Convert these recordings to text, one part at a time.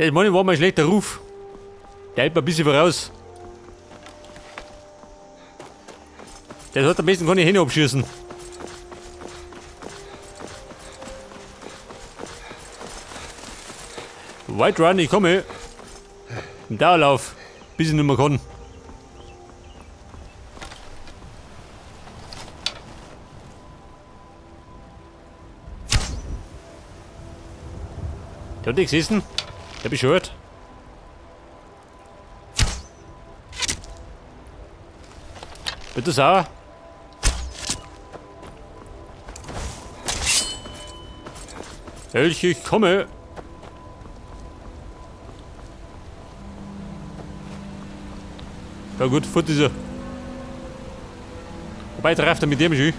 Das meine ich, war mein schlechter Ruf. Der hält mir ein bisschen voraus. Der sollte am besten keine Hände abschießen. White Run, ich komme. Im Dauerlauf. Bis ich nicht mehr kann. Der hat nicht gesessen. Der bescheuert. Bitte sauer. Elch, ich komme. Ja gut, fort ist er. Wobei, trefft er mit dem schon.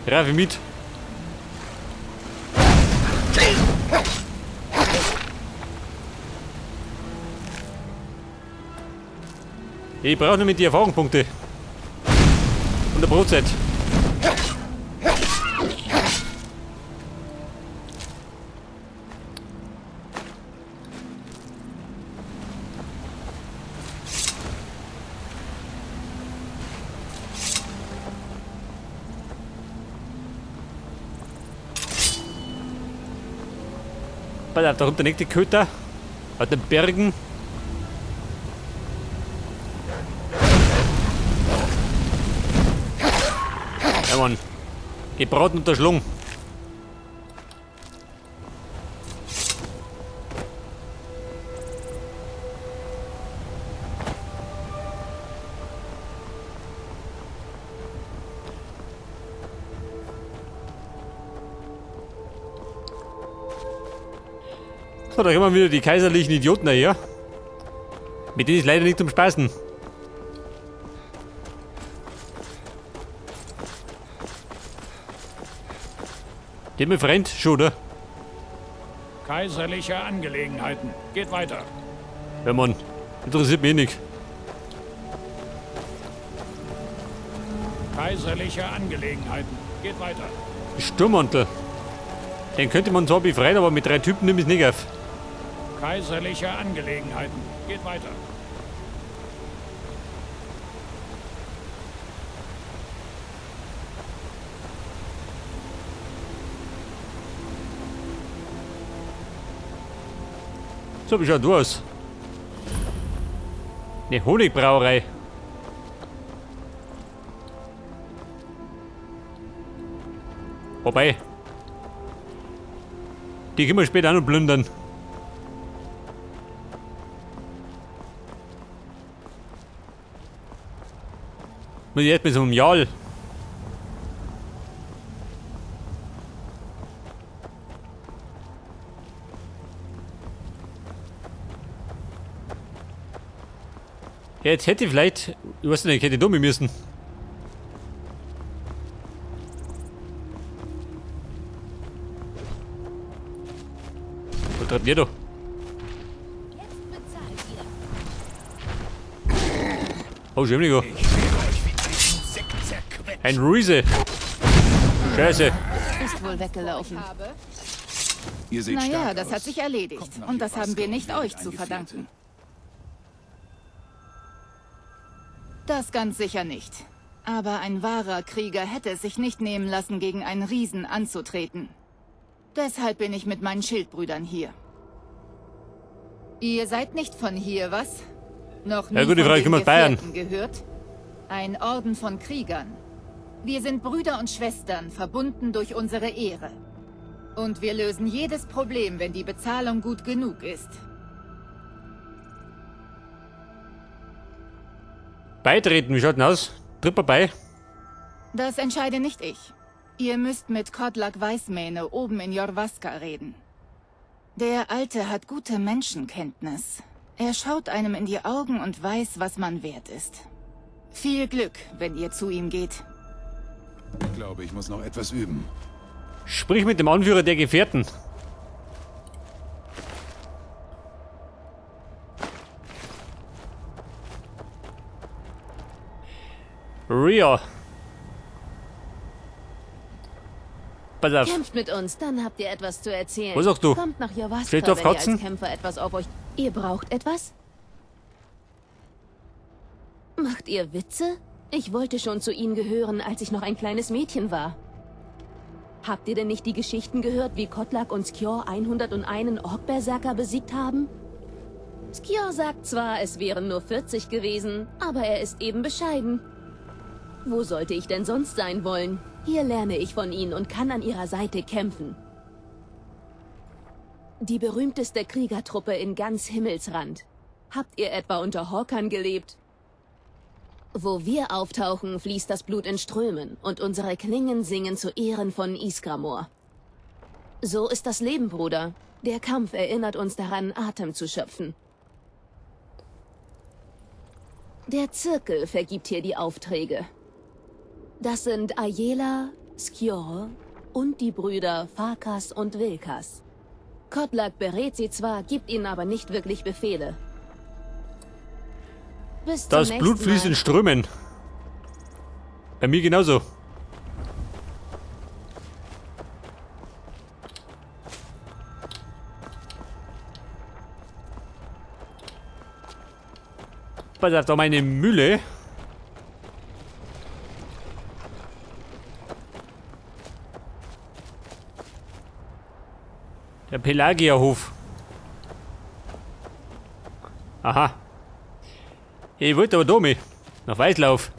Treff ich mit. Ich brauche nur mit die Erfahrungspunkte. Und der Brotzeit. Pass auf, da kommt der nächste Köter. Aus den Bergen. Ja, Mann. Gebraten unter Schlung. So, da kommen wieder die kaiserlichen Idioten daher. Mit denen ist leider nicht zum Spaßen. Der mein Freund schon, oder? Kaiserliche Angelegenheiten. Geht weiter. Ja, Mann. Interessiert mich nicht. Kaiserliche Angelegenheiten. Geht weiter. Sturmmantel. Den könnte man zwar befreien, aber mit 3 Typen nehme ich es nicht auf. Kaiserliche Angelegenheiten. Geht weiter. So, wie schaut du aus? Eine Honigbrauerei. Wobei. Die können wir später auch noch plündern. Muss ich erst mit so einem Jarl. Ja, jetzt hätte ich vielleicht, ich weiß nicht, ich hätte dumm müssen. Wo treibt ihr da? Jetzt bezahlt ihr. Oh, schön, Nico. Ein Riese. Scheiße. Ist wohl weggelaufen. Ihr seht Naja, stark das aus. hat sich erledigt. Kommt nach Und das haben wir Jorrvaskr nicht und euch werdet zu ein verdanken. Gefährte. Das ganz sicher nicht. Aber ein wahrer Krieger hätte es sich nicht nehmen lassen, gegen einen Riesen anzutreten. Deshalb bin ich mit meinen Schildbrüdern hier. Ihr seid nicht von hier, was? Noch nie Ja, gute von Frage, den ich komme aus Bayern. Gefährten gehört? Ein Orden von Kriegern. Wir sind Brüder und Schwestern, verbunden durch unsere Ehre. Und wir lösen jedes Problem, wenn die Bezahlung gut genug ist. Beitreten, wie schaut denn aus? Tritt mal bei. Das entscheide nicht ich. Ihr müsst mit Kodlak Weißmähne oben in Jorrvaskr reden. Der Alte hat gute Menschenkenntnis. Er schaut einem in die Augen und weiß, was man wert ist. Viel Glück, wenn ihr zu ihm geht. Ich glaube, ich muss noch etwas üben. Sprich mit dem Anführer der Gefährten. Ria. Pass auf. Kämpft mit uns, dann habt ihr etwas zu erzählen. Was sagst du? Kommt nach Jorrvaskr, Steht auf wenn ihr Katzen? als Kämpfer etwas auf euch... Ihr braucht etwas? Macht ihr Witze? Ich wollte schon zu ihnen gehören, als ich noch ein kleines Mädchen war. Habt ihr denn nicht die Geschichten gehört, wie Kodlak und Skjor 101 Ork-Berserker besiegt haben? Skjor sagt zwar, es wären nur 40 gewesen, aber er ist eben bescheiden. Wo sollte ich denn sonst sein wollen? Hier lerne ich von ihnen und kann an ihrer Seite kämpfen. Die berühmteste Kriegertruppe in ganz Himmelsrand. Habt ihr etwa unter Horkern gelebt? Wo wir auftauchen, fließt das Blut in Strömen und unsere Klingen singen zu Ehren von Ysgramor. So ist das Leben, Bruder. Der Kampf erinnert uns daran, Atem zu schöpfen. Der Zirkel vergibt hier die Aufträge. Das sind Ayela, Skjor und die Brüder Farkas und Vilkas. Kodlak berät sie zwar, gibt ihnen aber nicht wirklich Befehle. Bis zum Das Blut nächsten fließt Mal. in Strömen. Bei mir genauso. Pass auf, da meine Mühle. Der Pelagierhof. Aha. Ich wollte aber da mit. Nach Weißlauf.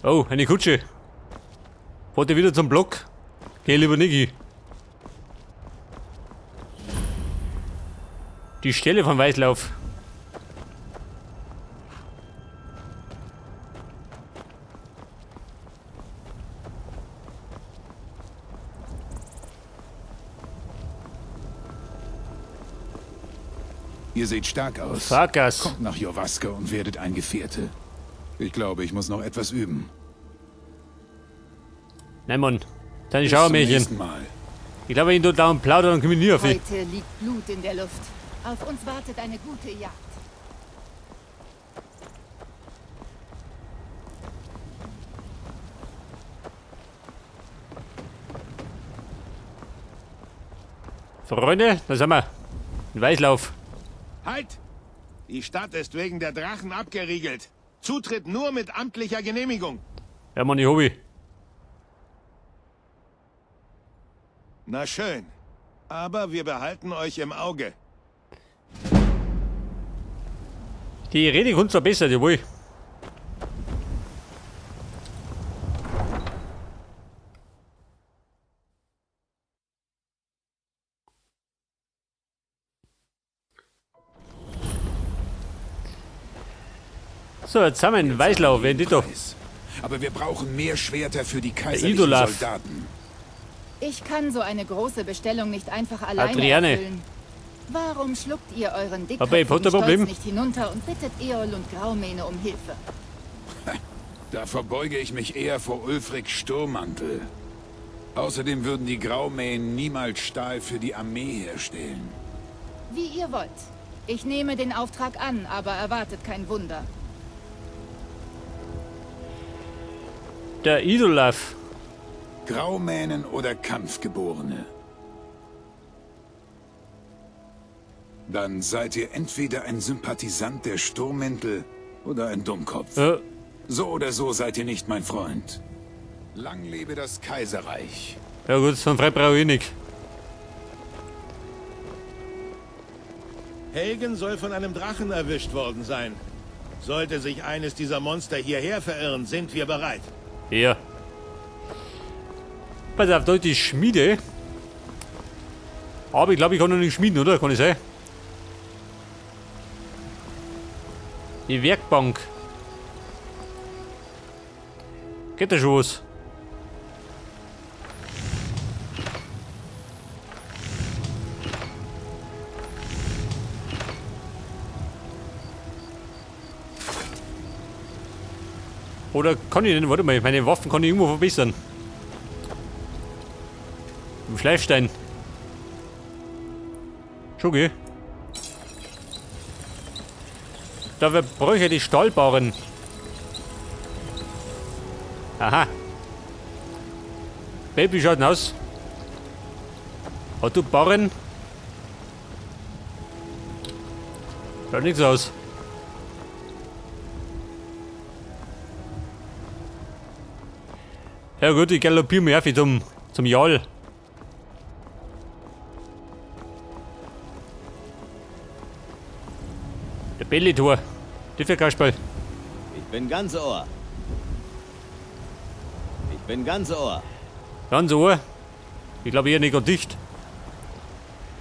Oh, eine Kutsche. Wollte wieder zum Block. Geh lieber Niki. Die Stelle von Weißlauf. Ihr seht stark aus. Farkas. Kommt nach Jorrvaskr und werdet ein Gefährte. Ich glaube, ich muss noch etwas üben. Nein, Mann. Deine Bis zum Schauermärchen. nächsten Mal. Ich glaube, wenn ich dort dauernd plaudere, dann komme ich nie auf. Heute liegt Blut in der Luft. Auf uns wartet eine gute Jagd. Freunde, da sind wir. In Weißlauf. Halt! Die Stadt ist wegen der Drachen abgeriegelt. Zutritt nur mit amtlicher Genehmigung. Ja, Mann, ich hab ich. Na schön. Aber wir behalten euch im Auge. Die Redekunst war besser, jawohl. So, jetzt haben wir einen Weißlauf, wer denn da? Preis. Aber wir brauchen mehr Schwerter für die kaiserlichen Idolaf. Soldaten. Ich kann so eine große Bestellung nicht einfach alleine Adriane. erfüllen. Warum schluckt ihr euren Aber ich hab dickköpfigen ein Stolz Problem. nicht hinunter und bittet Eol und Graumähne um Hilfe? Da verbeuge ich mich eher vor Ulfric Sturmmantel. Außerdem würden die Graumähen niemals Stahl für die Armee herstellen. Wie ihr wollt. Ich nehme den Auftrag an, aber erwartet kein Wunder. Der Idolaf. Graumähnen oder Kampfgeborene? Dann seid ihr entweder ein Sympathisant der Sturmmäntel oder ein Dummkopf. So oder so seid ihr nicht mein Freund. Lang lebe das Kaiserreich. Ja gut, so einen Freund brauche ich nicht. Helgen soll von einem Drachen erwischt worden sein. Sollte sich eines dieser Monster hierher verirren, sind wir bereit. Ja. Pass auf, da ist die Schmiede. Aber ich glaube, ich kann noch nicht schmieden, oder? Kann ich sein? Die Werkbank. Geht da schon was? Oder kann ich denn, warte mal, meine Waffen kann ich irgendwo verbessern. Im Schleifstein. Schon, gell? Da wir bräuchte die Stahlbarren. Aha. Baby schaut aus. Hat du Barren? Schaut nichts aus. Ja gut, ich galoppiere mich einfach zum Jarl. Der Bellitor. Die für Kasperl. Ich bin ganz Ohr. Ich bin ganz Ohr. Ganz Ohr? Ich glaube, ihr nicht ganz dicht.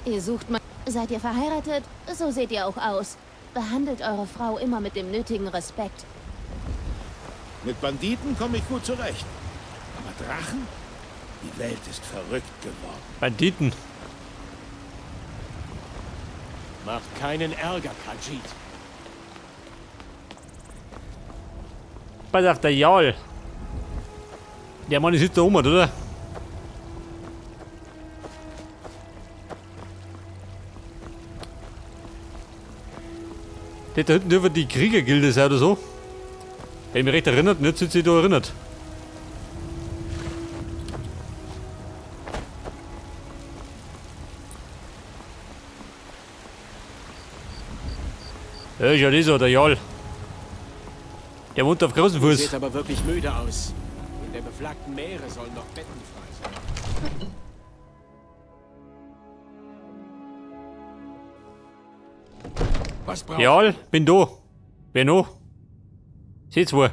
Ihr sucht mal. Seid ihr verheiratet? So seht ihr auch aus. Behandelt eure Frau immer mit dem nötigen Respekt. Mit Banditen komme ich gut zurecht. Aber Drachen? Die Welt ist verrückt geworden. Banditen. Macht keinen Ärger, Khajiit. Pass auf, der Jarl. Der Mann ist da oben, oder? Der da hinten dürfte die Kriegergilde sein oder so. Wenn ich mich recht erinnert, nicht sind sie da erinnert. Ja, ist ja das so, der Jarl. Der wohnt auf großem Fuß. Sieht aber wirklich müde aus. In der beflaggten Meere sollen noch Betten frei sein. Was braucht Jarl, bin da. Wer noch? Seht's wohl.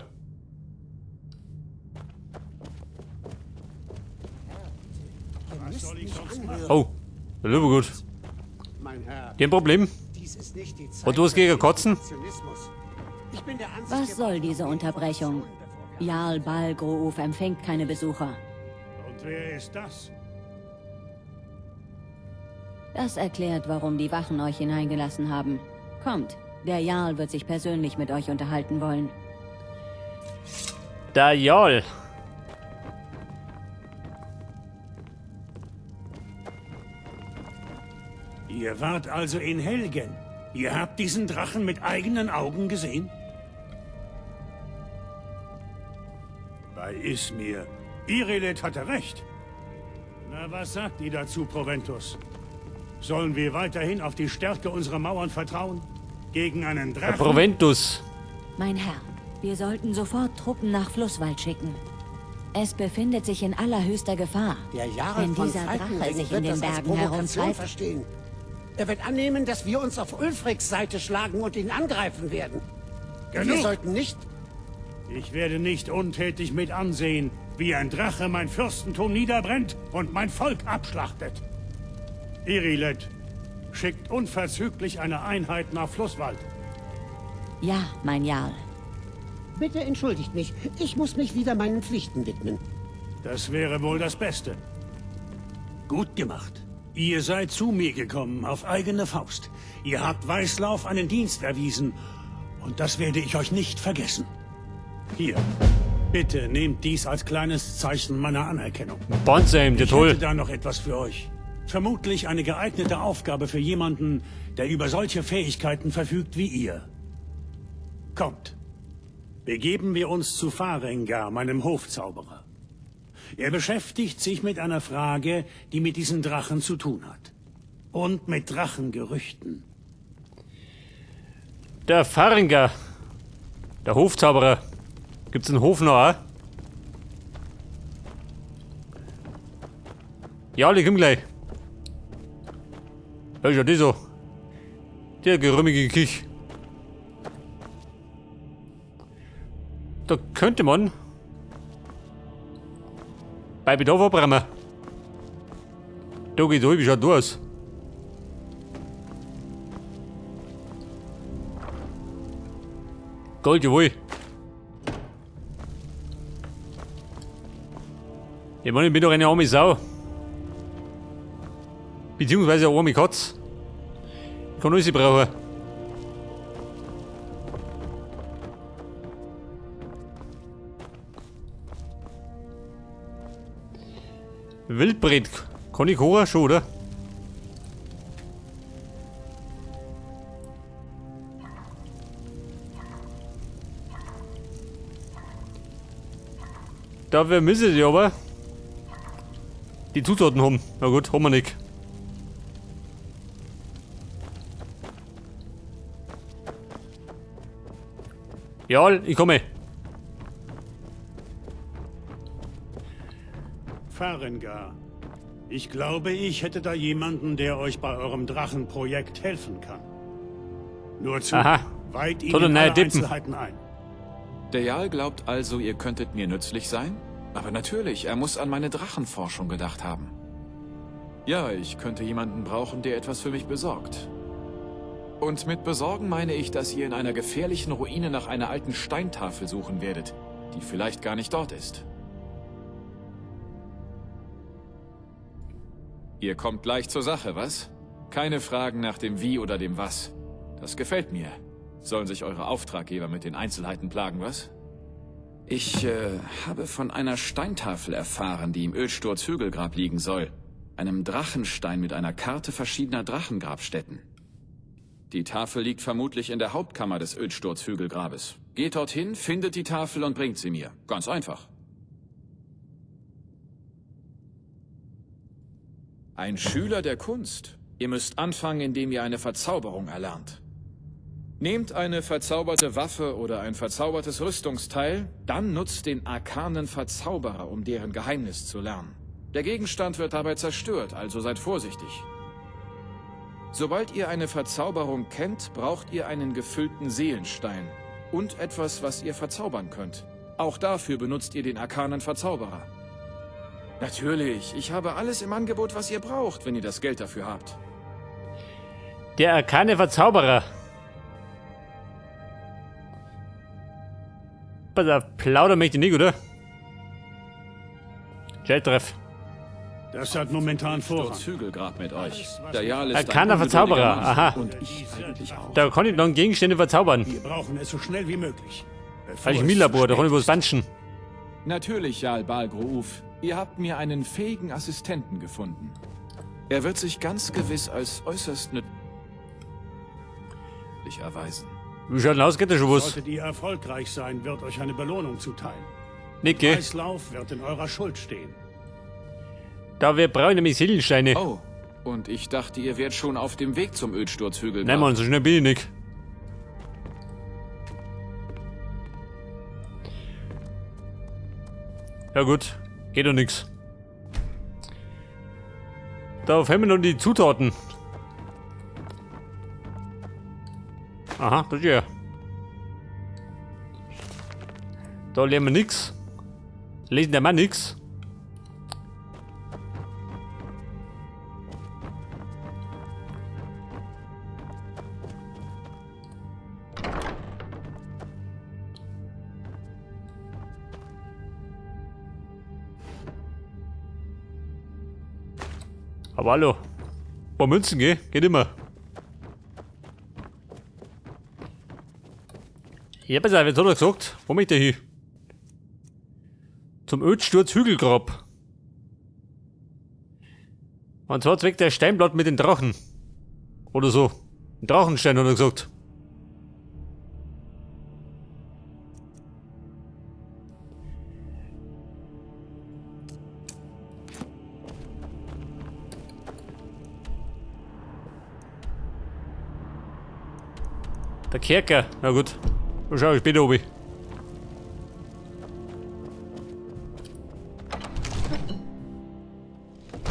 Oh, lieber gut. Kein Problem. Hat du was gegen Katzen? Was soll diese Unterbrechung? Jarl Balgroof empfängt keine Besucher. Und wer ist das? Das erklärt, warum die Wachen euch hineingelassen haben. Kommt, der Jarl wird sich persönlich mit euch unterhalten wollen. Der Jarl. Ihr wart also in Helgen. Ihr habt diesen Drachen mit eigenen Augen gesehen? Bei Ismir. Irileth hatte recht. Na, was sagt ihr dazu, Proventus? Sollen wir weiterhin auf die Stärke unserer Mauern vertrauen? Gegen einen Drachen? Proventus. Mein Herr, wir sollten sofort Truppen nach Flusswald schicken. Es befindet sich in allerhöchster Gefahr. Der Jarl Wenn von dieser Drache Falkenring sich in wird den das als Bergen Provokation herumtreibt, verstehen. Er wird annehmen, dass wir uns auf Ulfrics Seite schlagen und ihn angreifen werden. Genug. Wir sollten nicht... Ich werde nicht untätig mit ansehen, wie ein Drache mein Fürstentum niederbrennt und mein Volk abschlachtet. Irileth, schickt unverzüglich eine Einheit nach Flusswald. Ja, mein Jarl. Bitte entschuldigt mich. Ich muss mich wieder meinen Pflichten widmen. Das wäre wohl das Beste. Gut gemacht. Ihr seid zu mir gekommen, auf eigene Faust. Ihr habt Weißlauf einen Dienst erwiesen. Und das werde ich euch nicht vergessen. Hier, bitte nehmt dies als kleines Zeichen meiner Anerkennung. Panzer, der Ich toll. hätte da noch etwas für euch. Vermutlich eine geeignete Aufgabe für jemanden, der über solche Fähigkeiten verfügt wie ihr. Kommt. Begeben wir uns zu Farengar, meinem Hofzauberer. Er beschäftigt sich mit einer Frage, die mit diesen Drachen zu tun hat. Und mit Drachengerüchten. Der Farengar. Der Hofzauberer. Gibt's einen Hof noch, auch? Ja, ich komm gleich. Ja, ist ja die so. Der gerümmige Kich. Da könnte man bei Bedarf abbrennen. Da geht wie schaut da aus? Gold, jawohl. Ich meine, ich bin doch eine arme Sau. Beziehungsweise eine arme Katz. Ich kann alles brauchen. Wildbret. Kann ich kochen? Schon, oder? Dafür müssen sie aber die Zutaten haben. Na gut, haben wir nicht. Ja, ich komme. Farengar, ich glaube, ich hätte da jemanden, der euch bei eurem Drachenprojekt helfen kann. Nur zu, Aha. weit Tolle ihnen neue alle Dippen. Einzelheiten ein. Der Jarl glaubt also, ihr könntet mir nützlich sein? Aber natürlich, er muss an meine Drachenforschung gedacht haben. Ja, ich könnte jemanden brauchen, der etwas für mich besorgt. Und mit besorgen meine ich, dass ihr in einer gefährlichen Ruine nach einer alten Steintafel suchen werdet, die vielleicht gar nicht dort ist. Ihr kommt gleich zur Sache, was? Keine Fragen nach dem Wie oder dem Was. Das gefällt mir. Sollen sich eure Auftraggeber mit den Einzelheiten plagen, was? Ich habe von einer Steintafel erfahren, die im Ölsturz Hügelgrab liegen soll. Einem Drachenstein mit einer Karte verschiedener Drachengrabstätten. Die Tafel liegt vermutlich in der Hauptkammer des Ölsturz Hügelgrabes. Geht dorthin, findet die Tafel und bringt sie mir. Ganz einfach. Ein Schüler der Kunst. Ihr müsst anfangen, indem ihr eine Verzauberung erlernt. Nehmt eine verzauberte Waffe oder ein verzaubertes Rüstungsteil, dann nutzt den arkanen Verzauberer, um deren Geheimnis zu lernen. Der Gegenstand wird dabei zerstört, also seid vorsichtig. Sobald ihr eine Verzauberung kennt, braucht ihr einen gefüllten Seelenstein und etwas, was ihr verzaubern könnt. Auch dafür benutzt ihr den arkanen Verzauberer. Natürlich, ich habe alles im Angebot, was ihr braucht, wenn ihr das Geld dafür habt. Der arkane Verzauberer. Pass auf, plaudern möchte ich nicht, oder? Geldtreff. Das hat momentan Vorrang. Sturz Hügelgrab mit euch. Der Jarl ist ein Arkaner ungeduldiger Verzauberer, Mann. aha. Und ich eigentlich auch. Da kann ich dann Gegenstände verzaubern. Wir brauchen es so schnell wie möglich. Weil ich Milabor, da kann ich was banschen. Natürlich, Jarl Balgruuf. Ihr habt mir einen fähigen Assistenten gefunden. Er wird sich ganz gewiss als äußerst nützlich erweisen. Wie schaut denn aus? Geht da schon was? Solltet ihr erfolgreich sein, wird euch eine Belohnung zuteil. Nicke. Weißlauf wird in eurer Schuld stehen. Da wir brauchen nämlich Seelensteine. Oh, und ich dachte, ihr wärt schon auf dem Weg zum Ölsturzhügel. Nein, Mann, so schnell bin ich nicht. Ja gut, geht doch nix. Da fehlen mir noch die Zutaten. Aha, das ist ja. Da lernen wir nix. Lesen der Mann nix. Aber hallo. Ein paar Münzen, gell? Geht immer. Ja, pass auf, jetzt hat er gesagt, wo möchte ich hin? Zum Ölsturz Hügelgrab. Und zwar zweckt der Steinblatt mit den Drachen. Oder so. Ein Drachenstein, hat er gesagt. Der Kerker. Na gut. Schau ich später oben.